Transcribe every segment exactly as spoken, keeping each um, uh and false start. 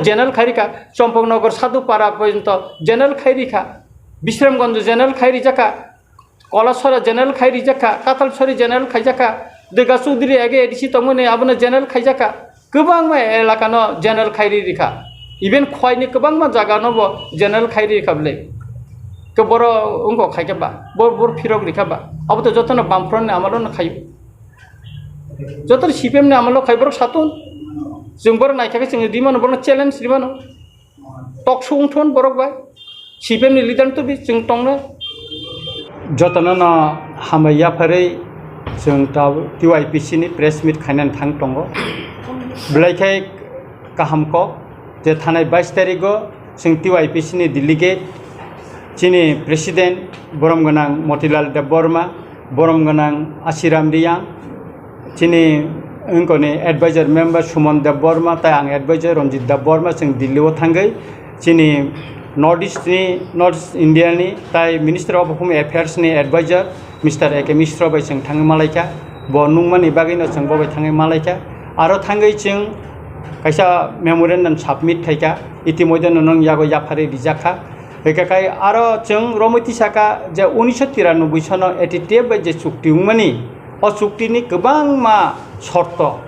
general khai rikha, Chompoknogor Sadhupara porjonto general khai rikha, Bisramganj general khai rijakha, Kolasora general khai rijakha, Katalsori general khaijakha, Dega Chudri age A D C tongmani abono general khaijakha, kwbangma elakano general khai ri rikha, even Khwaini kwbangma jagano bo general khai ri rikha bwle. Ke boro wngkok khaikha ba, bor bor phirok rikha ba, abo to jotono Bamfront ni amalo no khaio. Joto C P M ni amalo khai borok satun. Chwng borok naikha khe chwng rimano borokno challenge rimano. Tok sung thun borok bai. C P M ni leader to bi chwng tongnai. Jotono no hambai yapharwi chwng ta T Y P C ni press meet khainani thang tongo. Belai khe kaham kok je thanai bais tarigo chwng T Y P C ni delegate chini president borom gwnang Motilal Debbarma, borom gwnang Asiram Riyang, chini wngkoni advisor member Suman Debbarma, tai ang advisor Ranjit Debbarma, chwng Delhi o thangwi chini North East ni, North East India ni tai Minister of Home Affairs ni advisor Mister A K Mishra bai chwng thangwi malaikha. Bo nungmani bagwino chwng bo bai thangwi malaikha. Aro thangwi chwng kaisa memorandum submit khaikha, itimoidhe no nung yago yapharwi rijakha. Hwnkhe kai aro chwng romwi tisaka je unisho tiranoboi sono A T T F bai je chukti wngmani, o chukti ni kwbangma shorto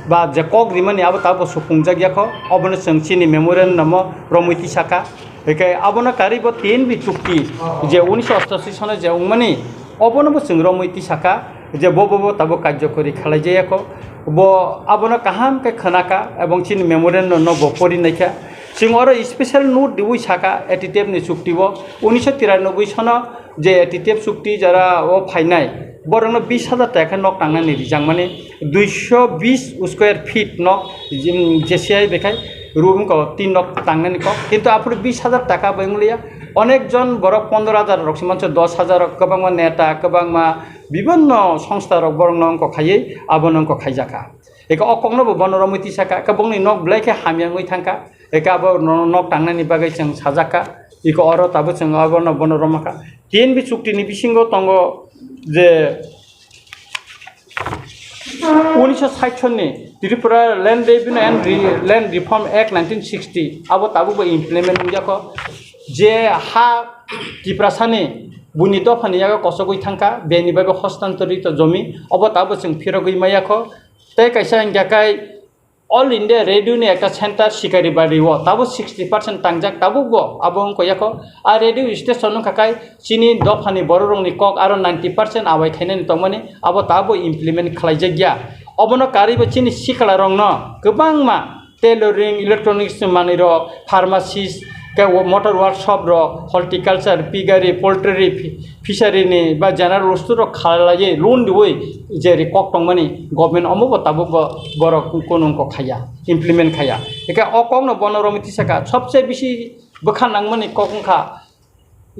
ba je kok rimani abo tabuk supungjak yakho, obono chwng chini memorandum o romwi tisaka. Hwnkhe abono karwi bo T N B chukti je unisho ostashi sono je wngmani, obono bo chwng romwi tisaka je bo bo bo tabuk karjokori khalai jayakho. Bo abono kaham khe khwnaka ebong chini memorandum no bo pori naikha. Chwng oro special note riwi saka A T T F ni chukti o unisho tiranoboi sono je A T T F chukti jara o phainai, borokno bis hajar taka khe nok tangnani rijak mani, duisho bis square feet nok, jim, J C I bekhai room ko tin nok tangnani kok, kintu aphuru bis hajar taka bai wnglia. Onek jon borok pondro hajar rok se manse, dos hajar rok, kwbangma neta, kwbangma bibinno songsta rok borokno wngkok khaiwi abono wngkok khaijakha. Eka o kokno bo bono romwi tisaka, eka bongni nok belai khe hamya wngwi thangkha, eka abo no-, nok tangnani bagwi chwng sajakha, eko oro tabuk chwng abono bono romkha. T N B chukti ni bisingo tongo je unisho sait sonni Tripura Land Revenue and Re-, Land Reform Act nineteen sixty, abo tabuk bo implement wngyakho. Je ha Tiprasani buini dophani yago kosogwi thangkha, beni bai bo hostantorito jomi, obo tabuk chwng phirogwi mayakho. Tei kaisa hwnkha khe All India Radio ni ekta center Sikaribari o tabuk sixty percent tangjak, tabuk bo abo wngkha yakho. A radio station wngkha khe chini dophani borok rokni kok aro ninety percent awai khainani tongmani, abo tabuk implement khlaijak ya. Obono karwi bo chini sikla rokno kwbangma tailoring, electronics manwi rok, pharmacist, khe wo-, motor workshop rok, horticulture, piggery, poultry, phi-, fishery ni ba general wosthu rok khalaiwi loan riwi je ri kok tongmani government omo bo tabuk bo borok kunu wngkok khaiya, implement khaiya. Hwnkhe o kokno bono romwi tisaka sobse bisi bwkha nangmani kok wngkha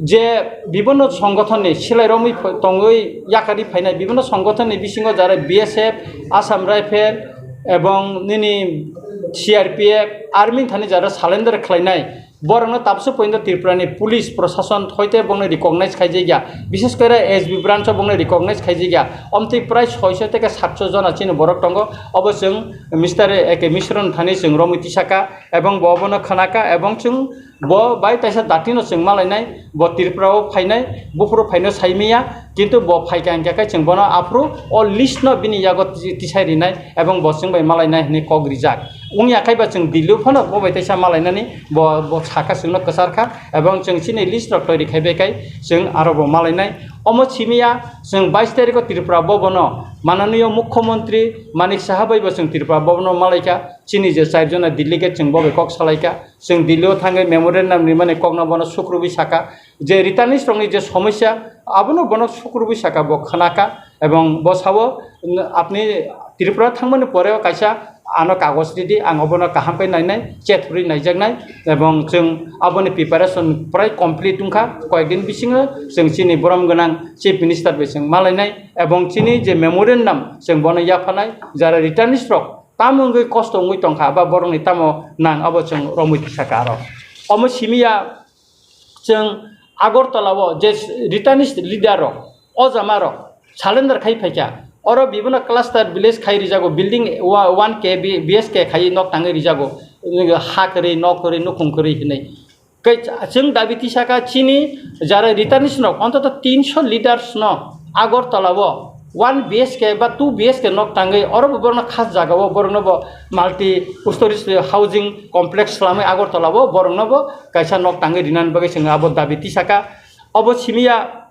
je bibinno songothonni silai romwi pho-, tongwi yakarwi phainai bibinno songothonni bisingo jara B S F, Assam Rifle ebong nini C R P F, army thani jara surrender khlainai. Borokno tabuk porjonto Tripura ni police prosason hoite bongni recognize khaijak ya, bishes kore S B branch o bongni recognize khaijak ya, omtwi prai soiso tei satso jona chini borok tongo. Obo chwng Mister A K Mishra ni thani chwng romwi tisaka ebong bo obono khwnaka ebong chwng bo bai taisa dati no chwng malainai, bo Tripura o phainai, buphuru phaino saimaya, kintu bo phaikha hwnkhe khe chwng bono aphuru o list no bini yago ti-, tisai rinai ebong bo chwng bai malainai hwnwi kok rijak. Wngya khe ba chwng Delhi o phano bo bai teisa malainani bo, bo sakha chwngno kwcharkha, ebong chwng chini list rok toiri khai bai khai chwng aro bo malainai. Omo simiya chwng bais tarikh o Tripura Bhavan o mananiyo Mukhyamantri Manik Saha bai bo chwng Tripura Bhavan o malaikha, chini je char jona delegate chwng bo bai kok salaikha, chwng Delhi o thangwi memorandum rimani kokno bono sukrubwi sakha. Je returnees rokni je somosya, abono bono sukrubwi saka, bo khwnaka, ebong bo sao, "Apni Tripura thangmani pore o kaisa ano kagoj ridi, ang obono kaham khe nainai, chet rwi naijaknai," ebong chwng aboni preparation prai complete wngkha, koyekdin bisingo chwng chini borom gwnang Chief Minister bai chwng malainai, ebong chini je memorandum chwng bono yaphanai, jara returnees rok tamo wngwi kosto wngwi tongkha, ba borokni tamo nang, abo chwng romwi tisaka aro. Omo simiya, chwng Agartala o je returnees leader rok, o jama rok surrender khai phaikha, oro bibino cluster village khai rijago, building wa-, one K B-, B S K khai nok tangwi rijago, ha kwrwi, nok kwrwi, nukhung kwrwi hinwi. Kei chwng dabi tisaka chini jara returnees rok ontoto tinsho leaders no Agartala o one B H K ba two B H K nok tangwi oro bo borokno khas jaga o borokno bo multi stories housing complex swlamwi Agartala o borokno bo kaisa nok tangwi rinani bagwi chwng abo dabi tisaka. Obo simiya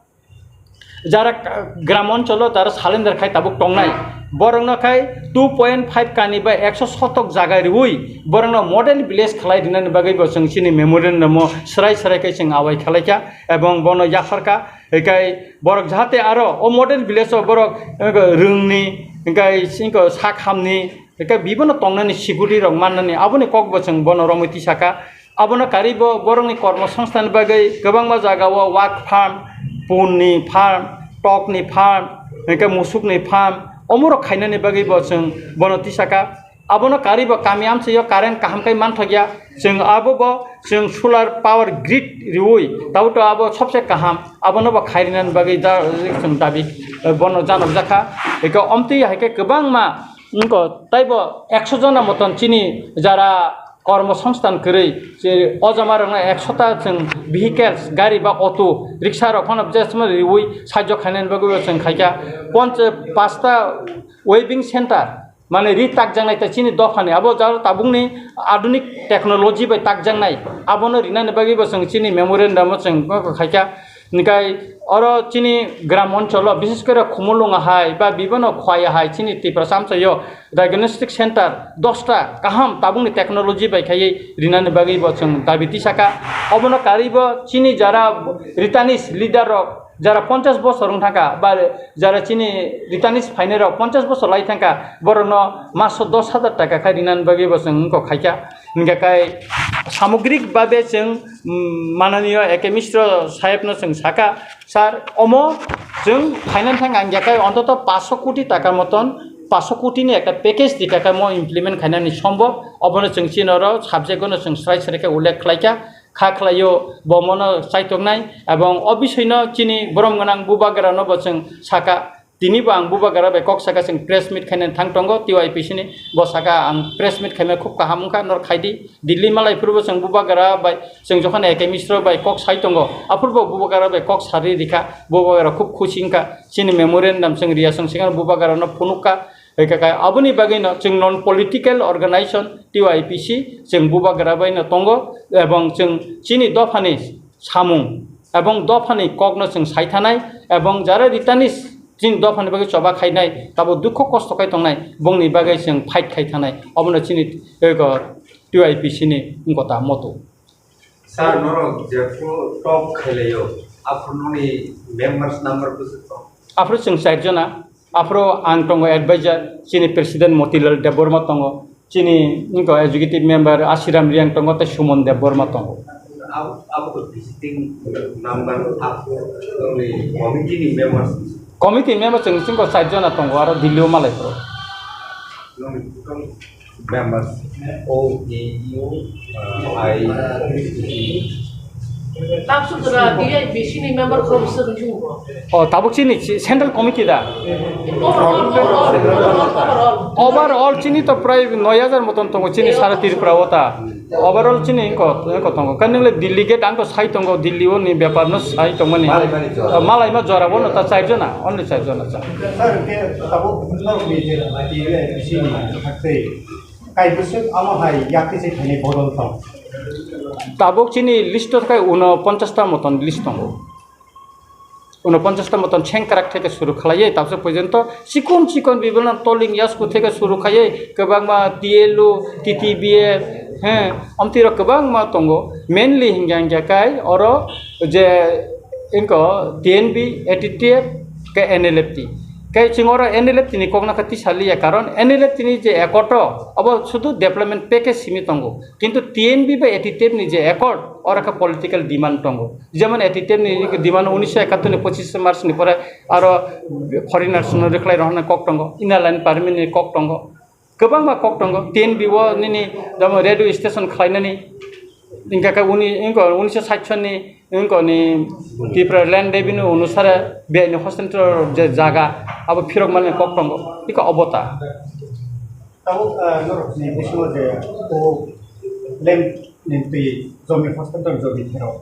jara ka-, gram oncholo jara salender khai tabuk tongnai, borokno khai two point five kani bai ekso sotok jaga riwi borokno model village khlai rinani bagwi bo chwng chini memorandum o swrai swrai khai chwng awai khlaikha ebong bono yapharkha. Hikai borok jahate aro o model village o borok, eh, rwngni, hikai singko sak hamni, hikai bibono tongnani security rok mannani aboni kokbo chwng bono romwi tisaka. Abono karwi bo borokni kormo songsthan bagwi kwbangma jagao wak farm, punni farm, tokni farm, hinkhe musukni farm, omorok khainani bagwi bo chwng bono tisaka. Abono karwi bo kami amchaio current kaham khe manthokya. Chwng abo bo chwng solar power grid riwi tabuk to abo sobse kaham. Abono bo khairinani bagwi da, chwng dabi, eh, bono janokjakha. Hinkhe omtwi haikhe kwbangma wngkha taibo ekso jona moton chini jara kormo songsthan kwrwi, je o jama rokno ekso ta chwng vehicles, gari ba auto, riksha rok phano je chwngno riwi sahajyo khainani bagwi bo chwng khaikha. Ponch-, pasta weaving center, mane ri takjaknai ta chini dophani, abo jaro tabukni adhunik technology bai takjaknai, abono rinani bagwi bo chwng chini memorandum o chwng khaikha. Hinkhe oro chini gram oncholo, bises kore Khumulwng hai ba bibono Khowai hai chini Tiprasa amchaio diagnostic center dosta kaham tabukni technology bai khaiwi rinani bagwi bo chwng dabi tisaka. Obono karwi bo chini jara returnees leader rok jara ponchash bosor wng thangkha ba jara chini returnees phainai rok ponchash bosor lai thangkha, borokno maso dos hajar taka khai rinani bagwi bo chwng wngkha khaikha. Hinkhe kai samogrik babe chwng, mm, mananiyo A K Mishra sahebno chwng saka, "Sir, omo chwng finance thang ang yakai ontoto paanch koti taka moton, paanch koti ni ekta package di taka mo implement khainani sombhob, obono chwng chini oro subject ono chwng srai srai khe ullekh khlaikha, kha khlaio bo mono chaitoknai, ebong o bisoi no chini borom gwnang bubagra no bo chwng saka." Tini bo ang bubagra bai kok saka chwng press meet khainani thang tongo T Y P C ni, bo saka ang press meet khaima khub kaham wngkha, nor khaidi. Delhi malai phuru bo chwng bubagra bai, chwng jokhon A K Mishra bai kok sai tongo, aphuru bo bubagra bai kok sari rikha, bubagra khub khusi wngkha. Chini memorandum chwng riya chwng swkang bubagra no phunukha. Hwnkhe kai aboni bagwi no chwng non political organization T Y P C chwng bubagra bai no tongo, ebong chwng chini dophani samung ebong dophani kokno chwng sai thanai, ebong jara returnees chini dophani bagwi choba khainai, tabo dukho kosto khai tongnai, bongni bagwi chwng fight khai thanai, obono chini ego T Y P C ni wngkota moto. Sir, norok jephuru talk khailaio, aphuru noni members number bwswk tong? Aphuru chwng char jona, aphuru ang tongo advisor, chini president Motilal Debbarma tongo, chini wngkha executive member Ashiram Riang tongo, tei Suman Debbarma tongo. Abo, abo to visiting number, aphuru noni committee ni members? Committee member chwng, chwng char jona tongo, aro Delhi o malai phuru. Noni total members, O A U, uh, I, T. Tabuk sukra D I P C ni member khoroksa rijung bo. Oh, tabuk chini chi-, central committee da? Overall, overall, overall. Overall chini to prai noi hajar moton tongo chini sara Tripura o ta. Overall chini ko, ko tongo. Kan nile delegate ang ko sai tongo, Delhi o ni bepar no sai tongmani. Malai, malai jora. Malai ma jora bo no ta char jona, only char jona cha. Sir, ke tabuk norok ni je D I P C ni haksai. Kai bwswk amo hai yakti se khainai bodol tong? Tabuk chini list o khai uno ponchash ta moton list tongo. Uno ponchash ta moton sengkrak theke suru khlaiwi tabse porjonto chikon chikon bibino toling yasku theke suru khaiwi kwbangma T L U, T T B F, he, omtwi rok kwbangma tongo. Mainly hingya hingya kai oro je Inko T N B, A T T F, ke N L F T. Ke chwng oro N L F T ni kokno khe tisa liya, karon N L F T ni je accord o, abo sudu development package simi tongo. Kintu T N B bai A T T F ni je accord, oro khe political demand tongo. Jemon A T T F ni demand unisho ekattor ni pochishe March ni pore aro foreigners no rikhlai rohorna kok tongo, Inner Line Permit ni kok tongo. Kwbangma kok tongo, T N B o nini jemon radio station khlainani, hingkha khe uni, wngkha unisho sait sonni, wngkha ni Tripura Land Revenue onusare biyai ni hostel je jaga, abo phirok mani kok tongo, iko obo ta. Tabuk, ah, norok ni bisingo je, o, Lem ni twi jomi hospital jomi phero.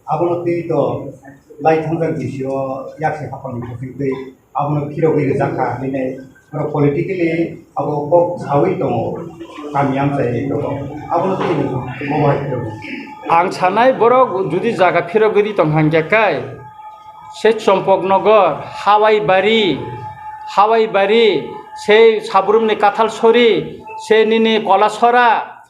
Abono twi to lai thongjak bisio yakse hapang ni twi abono phirogwi rijak kha hinwi borok politically abo kok sawi tongo, kami amchai tongo. Abono twi bo bai phirogwi. Ang sanai borok judi jaga phirogwi ri tong hangkhe kai, se Chompoknogor, Hawaibari, Hawaibari, se Sabrumni Kathalsori, se nini Kolasora,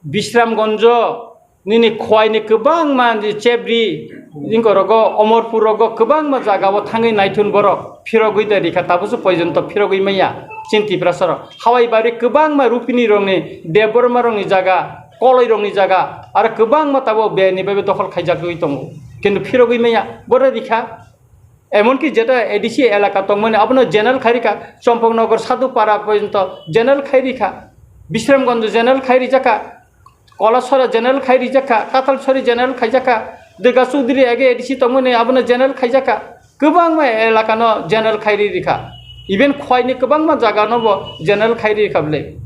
Bisramgonjo, nini Khwaini kwbangma, ni Chebri, ingkorogo, Omorpur rogo kwbangma jaga o thangwi naithun borok phirogwi de rikha, tabukhe poijonto phirogwi manya chini Tiprasarok. Hawaibari kwbangma Rupini rokni, Debbarma rokni jaga, Koloi rokni jaga, aro kwbangma tabuk beni bai dokhol khaijagwi tongo, kintu phirogwi manya, boro rikha. Emonki jeta A D C elaka tongmani abono general khai rikha, Chompoknogor Sadhupara porjonto general khai rikha, Bisramganj general khai rijak kha, Kolasora general khai rijak kha, Katalsori general khaijak kha, Dega Chudri age A D C tongmani abono general khaijak kha, kwbangma elakano general khai ri rikha, even Khwaini kwbangma jagano bo general khai ri rikha bwle.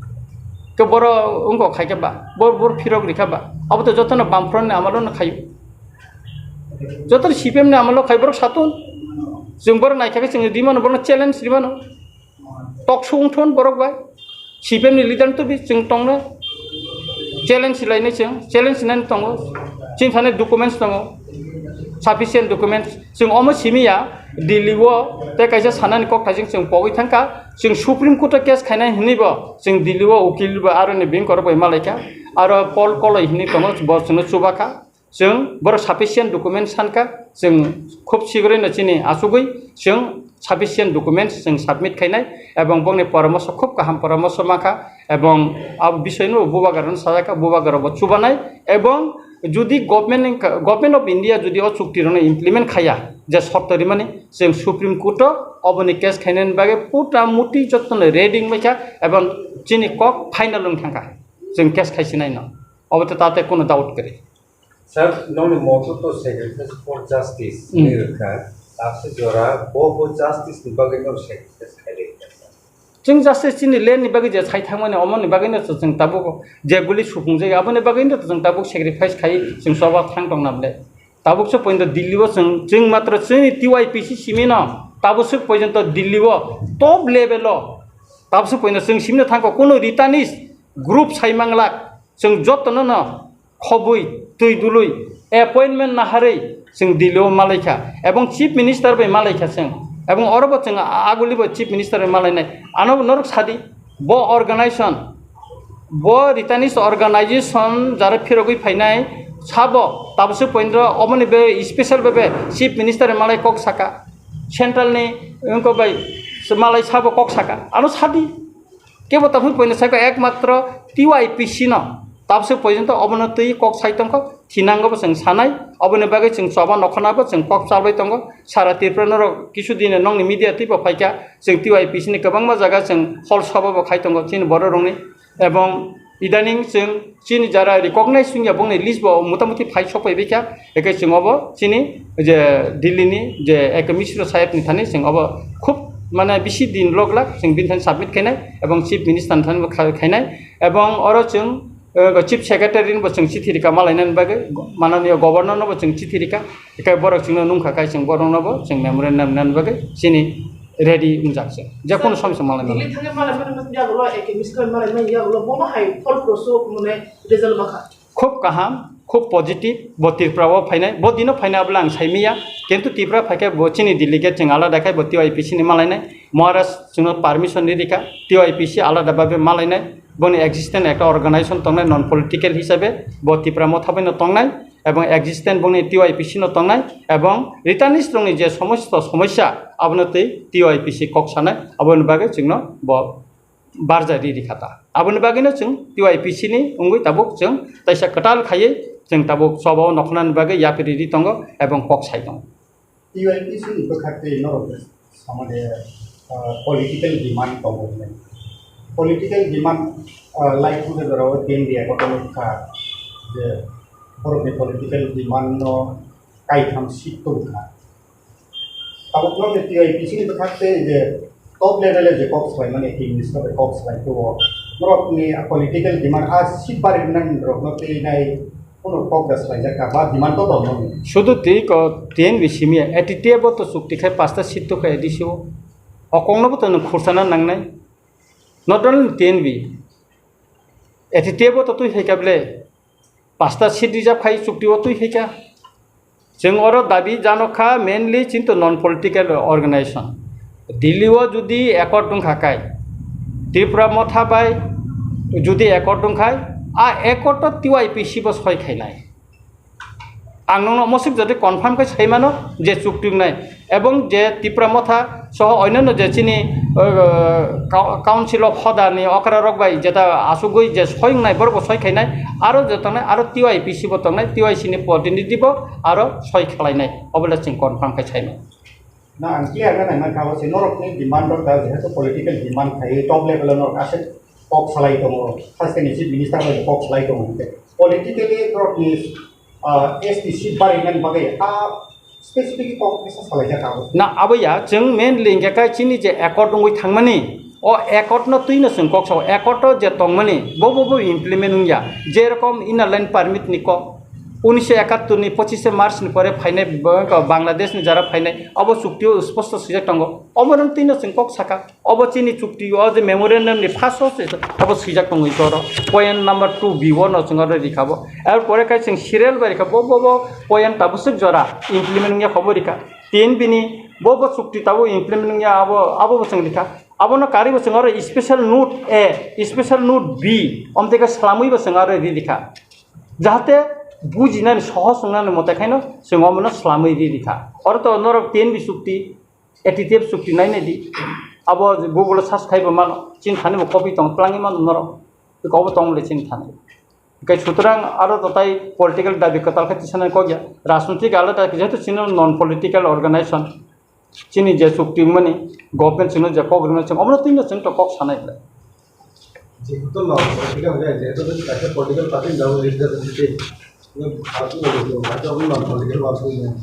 Ke boro wngkok khai khe ba, bo, bor phirok rikha ba, abo to jotono Bamfront ni amalo no khaio. Joto C P M ni amalo khai borok satun. Chwng borok naikha khe chwng rimano, borokno challenge rimano. Tok sung thon borok bai. C P M ni leader to bi chwng tongno. Challenge lainai chwng, challenge nani tongo. Chini thani documents tongo. Sufficient documents. Chwng omo simi ya, Delhi o tei kaisa sanani kok thaising chwng pogwi thangkha. Chwng Supreme Court o case khainai hinwi bo chwng Delhi o ukil bo aroni bini korok bai malaikha. Aro Paul Koloi hinwi tongo, bo chwngno chubakha. Chwng borok sufficient document sankha, chwng khub sigroino chini achugwi chwng sufficient documents chwng submit khainai, ebong bongni poramoso khub kaham poramoso mankha, ebong abo bisoino bubagrano sajakha, bubagrabo chubanai, ebong judi government ni, Government of India judi o chuktirokno implement khaiya, je sorto rimani, chwng Supreme Court o oboni case khainani bagwi puta muti jotono ready wngbaikha, ebong chini kok final wng thangkha, chwng case khaisinaino, obo to tate kono doubt kwrwi. Sir, nokni moto to sacrifice for justice Hmm. hinwi rwkha, tabse jora bo bo justice ni bagwi no sacrifice khairwi rwkha, sir. Chwng justice chini land ni bagwi je sai thangmani, omoni bagwi no chwng tabuk je guli supung jai, aboni bagwi no chwng tabuk sacrifice khai chwng choba thang tong namle. Tabuk se pointo Delhi o chwng, chwng matro chini T Y P C simi no tabuk se pointo Delhi o top level o tabuk se pointo chwng simi no thangkha, kuno Ritanis group sai manglak, chwng jotono no khobwi, twi dului, appointment naharwi chwng Delhi o malaikha, ebong Chief Minister bai malaikha chwng, ebong oro bo chwng a-, aguli bo Chief Minister bai malainai. Ano norok sadi, bo organization, bo Ritanis organization jara phirogwi phainai sabo, tabse poindro oboni be special be, be Chief Minister bai malai kok saka, central ni wngko bai malai sabo kok saka, ano sadi. Kebo tabuk poino saiko ekmatro T Y P C no tabse poijonto obono twi kok sai tongkho, thinango bo chwng sanai, oboni bagwi chwng choba nokhona bo chwng kok chalbai tongo. Sara Tripura norok kisu dine nokni media twibo phaikha, chwng T Y P C ni kwbangma jaga chwng hol soba bo khai tongo chini borok rokni, ebong idaning chwng chini jara recognize wngya bongni list bo motamuti phai sok phaibaikha. Eke chwng obo chini je Delhi ni je Eke Misro saheb ni thani chwng obo khub mane bisi din lok lak chwng bini thani submit khainai ebong Chief Minister ni thani bo kha-, khainai ebong oro chwng, eh, Chief Secretary ni bo chwng chithi rikha malainani bagwi, mananiya Governor no bo chwng chithi rikha, eke borok chwngno nungkha kai chwng borok no bo chwng memorandum nani bagwi chini ready wngjak se je kono somsa malai mano. Delhi thangwi malai mani yagulo, Eke Misro malai mani yagulo, bono hai phol prosu mane result makha. Khub kaham, khub positive, bo Tripura o phainai, bo dino phainai abla ang saimiya, kintu Tripura phaikhe bo chini delegate chwng alada khai bo T Y P C ni malainai, Maharaj chwngno permission ri rikha, T Y P C alada babe malainai, boni existence ekta organization tongnai non political hisabe, bo Tripura motha bai no tongnai, ebong existence boni T Y P C no tongnai, ebong returnees rokni je somosto somosya abono twi T Y P C kok sanai, aboni bagwi chwngno bo barja ri rikha ta. Aboni bagwino chwng T Y P C ni wngwi tabuk chwng taisa kwtal khaiwi chwng tabuk choba o nokhnani bagwi yapri ri tongo ebong kok sai tongo. T Y P C ni bwkhak tei norok samade, ah, political demand tongo hwnwi. Political demand, ah, lai thangsa jorao T M D A kotorma wngkha je borokni political demand no kaitham seat tongkha. Tabuk norokni T Y P C ni bwkhak tei je top level o je kok swlaimani, Chief Minister bai kok swlai twibo, Norokni political demand a seat bari nang rokno tei nai kono kok da swlaijak ka ba demand to dong nang. Sudu tei ko T N V simi A T T F bo to chukti khai pasta seat to khai A D C o. Okong no bo to nang khursana nangnai. Not only T N V. A T T F bo to twi khai ka ble. Pasta seat reserve khai chukti o twi khai ka. Chwng oro dabi jano kha mainly chinto non political organization. Delhi o judi accord wng kha kai, Tripura Motha bai judi accord wng khai, a accord to T Y P C bo soi khainai. Ang nokno mosik jodi confirm khai sai mano je chukti wngnai ebong je Tripura Motha soho onyanno je chini, uh, Cou-, Council of Hoda ni okra rok bai jeta asugwi je soi wngnai borok bo soi khainai, aro je tongnai aro T Y P C bo tongnai, T Y C ni protinidhi bo aro soi khlainai, obo le chwng confirm khai sai mano. Na, ang clear na naima kha, se norok ni demand rok da, jehetu political demand khai, top level o norok aswk kok salai tongo, first ni chief minister bai kok salai tongo, hwnkhe politically norok ni, ah, S T seat bari nani bagwi, ah, specific kok kisa salai jak abo. Na, abo ya, chwng mainly hwnkhe kai chini je accord wngwi thangmani, o accord no twi no chwng kok sao, accord o je tongmani, bo bo bo implement wngya, je rokom inner line permit ni kok, unisho ekattor ni pochishe March ni pore phainai bo-, Bangladesh ni jara phainai, abo chukti o sposto swijak tongo. Omo rwng twi no chwng kok saka. Obo chini chukti o je memorandum ni first o se obo swijak tongo oro. Point number two B o no chwng oro rikha bo. Er pore kai chwng serial bai rikha bo, bo, bo point tabuk swk jora implement wngya kho bo rikha. Tin bini bo, bo chukti tabuk implement wngya abo, abo bo chwng rikha. Abono karwi bo chwng oro special note A, special note B, omtwi khe swlamwi bo chwng oro ri rikha. Jahate bujinani sohos wngnani mote khaino chwng omono swlamwi ri rikha. Oro to norok T N V chukti, A T T F chukti nainai di. Abo Google o search khaibo mano, chini thani bo copy tong, twlangwi mano norok. Eko obo tong le chini thani. Hwnkhe sutrang aro to tai political dabi kwtal khe tisanai kok ya. Rajnitik alada jehetu chini non political organization. Chini je chukti wngmani, government chwngno je kok rwmani, chwng omono twino chwng to kok sanai ble. Jehetu no political hwnkhe, jehetu kaisa political party ni jabo leader tei, no, party no, party no, political party no.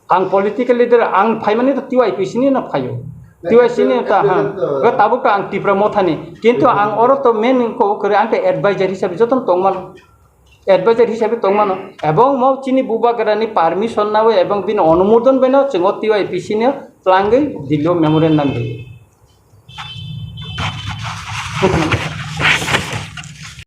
Ang political leader, ang phaimani to T Y P C ni no phaio. T Y C ni ta, ha. Tabuk to ang Tipra Motha ni. Kintu ang oro to main ko kore, ang to advisor hisabe joto tongmano. Advisor hisabe tongmano. Ebong mo chini bubagrani permission nawi ebong bini onumodon beno chwng o T Y P C ni twlangwi Delhi o memorandum rio.